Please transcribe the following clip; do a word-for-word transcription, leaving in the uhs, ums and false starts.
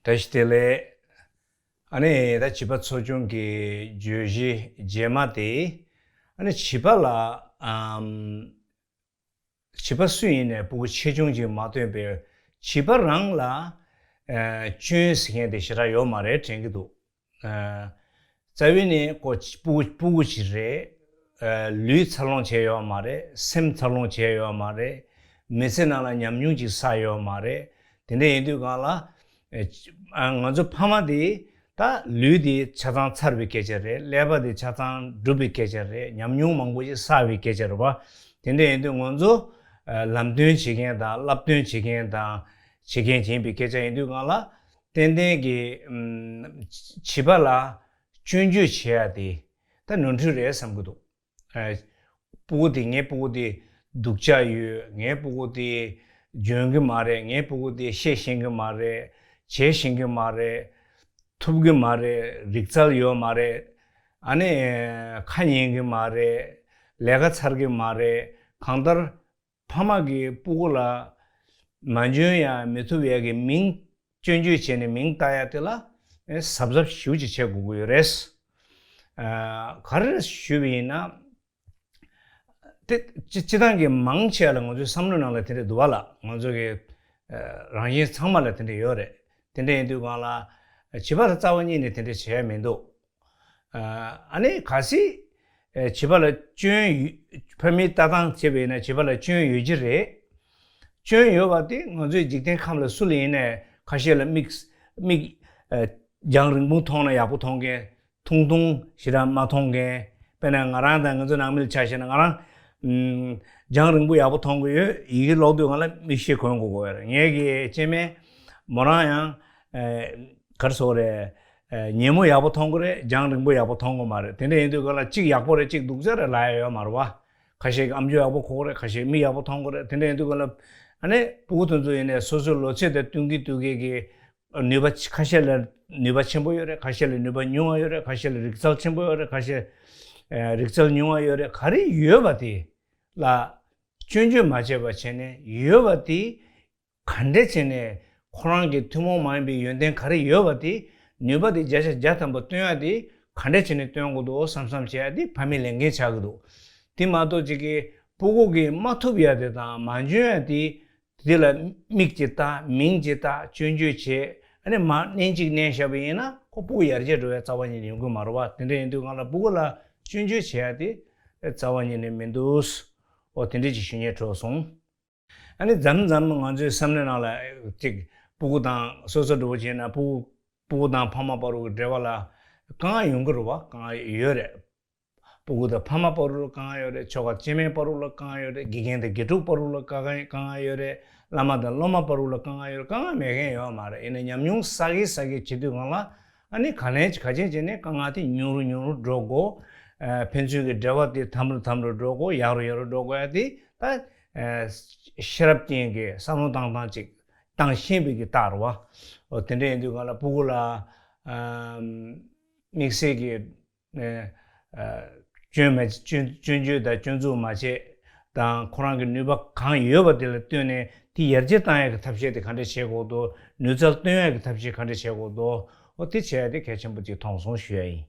བཀྲ་ཤིས་བདེ་ལེགས། ཨ་ནི་ད་བྱིས་པ་འཚོ་སྐྱོང་གི་བརྗོད་གཞི་རྗེས་མ་དེ། ཨ་ནི་བྱིས་པ་ལ་ཨམ། བྱིས་པ་སུ་ཡིན་ནས་སྤུ་གུ་ཆེ་ཆུང་ཅིག་མ་སྟོན་པའི་བྱིས་པ་རང་ལ་ཨ། སྐྱོན་ཟེར་མཁན་དེ་ཞེ་དྲག་ཡོད་མ་རེད་དྲན་གྱི་འདུག་ཨ། རྩ་བའི་ནས་ཁོ་སྤུ་གུ་སྤུ་གུ་ཅིག་རེད། ཨ། ལུས་འཚར་ལོངས་བྱས་ཡོད་མ་རེད། སེམས་འཚར་ལོངས་བྱས་ཡོད་མ་རེད། མི་ཚེ་ནང་ལ་ཉམས་མྱོང་ཅིག་བསགས་ཡོད་མ་རེད། དེ་འདྲ་ཡིན་དུས་སྒང་ལ། ཨ། ང་ཚོ་ཕ་མ་དེ་ད་ལུས་དེ་ཆ་ཚང་འཚར་བའི་སྐད་ཆ་རེད། ཀླད་པ་དེ་ཆ་ཚང་གྲུབ་པའི་སྐད་ཆ་རེད། ཉམས་མྱོང་མང་པོ་ཞིག་བསགས་པའི་སྐད་ཆ་རེད་པ། དེ་འདྲ་ཡིན་དུས་ང་ཚོ་ཨ། ལམ་སྟོན་བྱེད་མཁན་དང་བསླབ་སྟོན་བྱེད་མཁན་དང་བྱེད་མཁན་ཡིན་པའི་སྐད་ཆ་ཡིན་དུས་སྒང་ལ། ཏན་ཏན་གྱི་ཨམ། བྱིས་པ་ལ་སྐྱོན་བརྗོད་བྱེད་ཡ་དེ་ད་ནོར་འཁྲུལ་རེད་བསམ་གྱི་འདུག་ཨ། སྤུ་གུ་དེ། ངའི་སྤུ་གུ་དེ་སྡུག་ཅག་ཡོད། ངའི་སྤུ་གུ་དེ་འཇོན་གྱི་མ་རེད། ངའི་སྤུ་གུ་དེ་ཤེས་ཤེས་ཀྱི་མ་རེད། བྱེད་ཤེས་ཀྱི་མ་རེད། ཐུབ་ཀྱི་མ་རེད། རིག་རྩལ་ཡོད་མ་རེད། ཨ་ནི་ཁ་ཉན་གྱི་མ་རེད། ལས་ཀ་ཚར་གྱི་མ་རེད། གང་ལྟར་ཕ་མ་གིས་སྤུ་གུ་ལ་མ་འཇོན་ཡ་མི་ཐུབ་ཡ་གི་མིང་སྐྱོན་བརྗོད་བྱས་ནས་མིང་བཏགས་ཡ་དེ་ལ་ཨེ་གཟབ་གཟབ་ཞེ་པོ་ཅིག་བྱེད་དགོས་ཀྱི་ཡོད་རེད། ཨ། ག་རེ་ཞུས་པ་ཡིན་ན། དེ་སྤྱི་སྤྱི་བཏང་གི་མང་ཆེ་བ་ལ་ང་ཚོའི་བསམ་བློ་ནང་ལ་དེ་འདྲ་འདུག་པ་ལགས། ང་ཚོ་གི་ཨ། རང་བཞིན་ཚང་མ་ལ་དེ་འདྲ་ཡོད་རེད། དེ་འདྲ་ཡིན་དུས་སྒང་ལ་བྱིས་པ་ལ་རྩ་བ་ཉིད་ནས་དེ་འདྲ་བྱེད་ཡ་མི་འདུག་ཨ། ཨ་ནི་གལ་སྲིད་ཨ། བྱིས་པ་ལ་སྐྱོན་ཡོད། ཕ་མའི་ལྟ་སྟངས་བྱས་པ་ཡིན་ན་བྱིས་པ་ལ་སྐྱོན་ཡོད་ཀྱི་རེད། སྐྱོན་ཡོད་པ་དེ་ང་ཚོའི་འཇིག་རྟེན་ཁམས་ལ་སུ་ལ་ཡིན་ནའི་ཁ་ཤས་ལ་མིག་མིག་ཨ། རྒྱང་རིང་པོ་མཐོང་ན་ཡག་པོ་མཐོང་མཁན། ཐུང་ཐུང་ཞེ་དྲག་མ་མཐོང་མཁན། དཔེར་ན་ང་རང་དང་ང་ཚོ་ནང་མི་ལ་ཆ་བཞག་ན། ང་རང་ཨམ། རྒྱང་རིང་པོ་ཡག་པོ་མཐོང་གི་ཡོད། ཡི་གེ་ཀློག་དུས་སྒང་ལ་མིག་ཤེལ་གོན་དགོས་ཀྱི་ཡོད་རེད། ངའི་གི་གཅེན་མོ་མོ་རང་ཡང་ཨ། ག་རེ་ཟེར་དགོས་རེད། ཨ། ཉིན་མོ་ཡག་པོ་མཐོང་གི་རེད། རྒྱང་རིང་པོ་ཡག་པོ་མཐོང་གི་མ་རེད། དེ་འདྲ་ཡིན་དུས་སྒང་ལ་གཅིག་ཡག་པོ་རེད་གཅིག་སྡུག་ཅག་རེད་ལབ་ཡ་ཡོད་མ་རེད་པ། ཁ་ཤས་ཀྱིས་ཨམ་ཅོག་ཡག་པོ་གོ་གི་རེད། ཁ་ཤས་མིག་ཡག་པོ་མཐོང་གི་རེད། དེ་འདྲ་ཡིན་དུས་སྒང་ལ་ཨ་ནི་སྤུ་གུ་དེ་ཚོ་ཡིན་ནའི་སོ་སོའི་ལོ་ཚད་དང་བསྟུན་གྱི་བསྟུན་གྱི་གི་ནུས་པ་ཆ་ཁ་ཤས་ལ་ནུས་པ་ཆེན་པོ་ཡོད་རེད། ཁ་ཤས་ལ་ནུས་པ་ཉུང་བ་ཡོད་རེད། ཁ་ཤས་ལ་རིག་རྩལ་ཆེན་པོ་ཡོད་རེད། ཁ་ཤས་ཨ། རིག་རྩལ་ཉུང་བ་ཡོད་རེད། ག་རེ་ཡོད་པ་དེ་ལ་སྐྱོན་བརྗོད་མ་བྱས་པ་བྱས་ནས། ཡོད་པ་དེ་ག་འདྲས་བྱས་ནས་ཁོ་རང་གི་ཐུན་མོང་མ་ཡིན་པའི་ཡོན་ཏན་ག་རེ་ཡོད་པ་དེ། ནུས་པ་དེ་བརྒྱ་ཆ་བརྒྱ་ཐམ་པ་སྟོན་ཡ་དེ་ག་འདྲས་བྱས་ནས་སྟོན་དགོས་འདུག་བསམ་བསམ་བྱས་ཡ་དེ་ཕ་མའི་ལས་འགན་ཆགས་ཀྱི་འདུག་དེ་མ་གཏོགས་ཅིག་གི་སྤུ་གུ་གིས་མ་ཐུབ་ཡ་དེ་དང་མ་འཇོན་ཡ་དེ། དེ་ལ་མིག་ཅིག་ལྟ། མིང་ཅིག་བཏགས། སྐྱོན་བརྗོད་བྱེད། ཨ་ནི་མར་མནན་གཅིག་མནན་བཞག་པ་ཡིན་ན་ཁོ་སྤུ་གུ་ཡར་རྒྱས་འགྲོ་བའི་རྩ་བ་ཉིད་ནས་ཡོང་གི་མ་རེད་པ། དེ་འདྲ་ཡིན་དུས་སྒང་ལ་སྤུ་གུ་ལ་སྐྱོན་བརྗོད་བྱེད་ཡ་དེ་རྩ་བ་ཉིད་ནས་མི་འདུག་འོ་དེ་འདྲ་ཅིག་ཞུ་སྙིང་འདོད་སོང་། ཨ་ནི་མཚམས་མཚམས་ང་ཚོའི་བསམ་བློའི་ནང་ལ་ཅིག་སྤུ་གུ་དང་སོ་སོ་འདྲ་པོ་བྱས་ན་སྤུ་གུ་སྤུ་གུ་དང་ཕ་མ་བར་དུ་གི་འབྲེལ་བ་ལ་དཀའ་ངལ་ཡོང་གི་རེད་པ། དཀའ་ངལ་ཡོད་རེད། སྤུ་གུ་དང་ཕ་མ་བར་དུ་དཀའ་ངལ་ཡོད་རེད། ཁྱོ་ག་གཅེན་མོའི་བར་དུ་ལ་དཀའ་ངལ་ཡོད་རེད། དགེ་རྒན་དང་དགེ་ཕྲུག་བར་དུ་ལ་དཀའ་ངལ་དཀའ་ངལ་ཡོད་རེད། བླ་མ་དང་སློབ་མ་བར་དུ་ལ་དཀའ་ངལ་ཡོད་རེད། དཀའ་ངལ་མེད་མཁན་ཡོད་མ་རེད། ཡིན་ནའི་ཉམས་མྱོང་བསགས་ཀྱི་བསགས་ཀྱི་བྱེད་དུས་སྒང་ལ་ཨ་ནི་ག་ལེན་ག་ཅན་བྱས་ནས་དཀའ་ངལ་དེ་ཉུང་རུ་ཉུང་རུ་འགྲོ་དགོས། ཨ། ཕན་ཚུན་གྱི་འབྲེལ་བ་དེ་དམ་རུ་དམ་རུ་འགྲོ་དགོས། ཡག་རུ་ཡག་རུ་འགྲོ་དགོས་ཡ་དེ་ད་ཨ་ཤེས་རབ་ཅན་གྱི་བསམ་བློ་བཏང་སྟངས་ཅིག་བཏང་ཤེས་པའི་གི་རྟགས་རེད་པ། འོ་དེ་འདྲ་ཡིན་དུས་སྒང་ལ་སྤུ་གུ་ལ་ཨ་དམིགས་བསལ་གྱི་ཨ་ཨ་སྐྱོན་མ་སྐྱོན་སྐྱོན་བརྗོད་དང་སྐྱོན་འཛུགས་མ་བྱེད་དང་། ཁོ་རང་གི་ནུས་པ་གང་ཡོད་པ་དེ་ལ་བཏོན་ནས་དེ་ཡར་རྒྱས་བཏང་ཡག་གི་ཐབས་ཤེས་དེ་ག་འདྲ་བྱེད་དགོས་འདུག་ནུས་རྩལ་སྟོན་ཡག་གི་ཐབས་ཤེས་ག་འདྲ་བྱེད་དགོས་འདུག་འོ་དེ་བྱས་ཏེ་གལ་ཆེན་པོ་ཅིག་མཐོང་སོང་ཞུ་ཡ་ཡིན།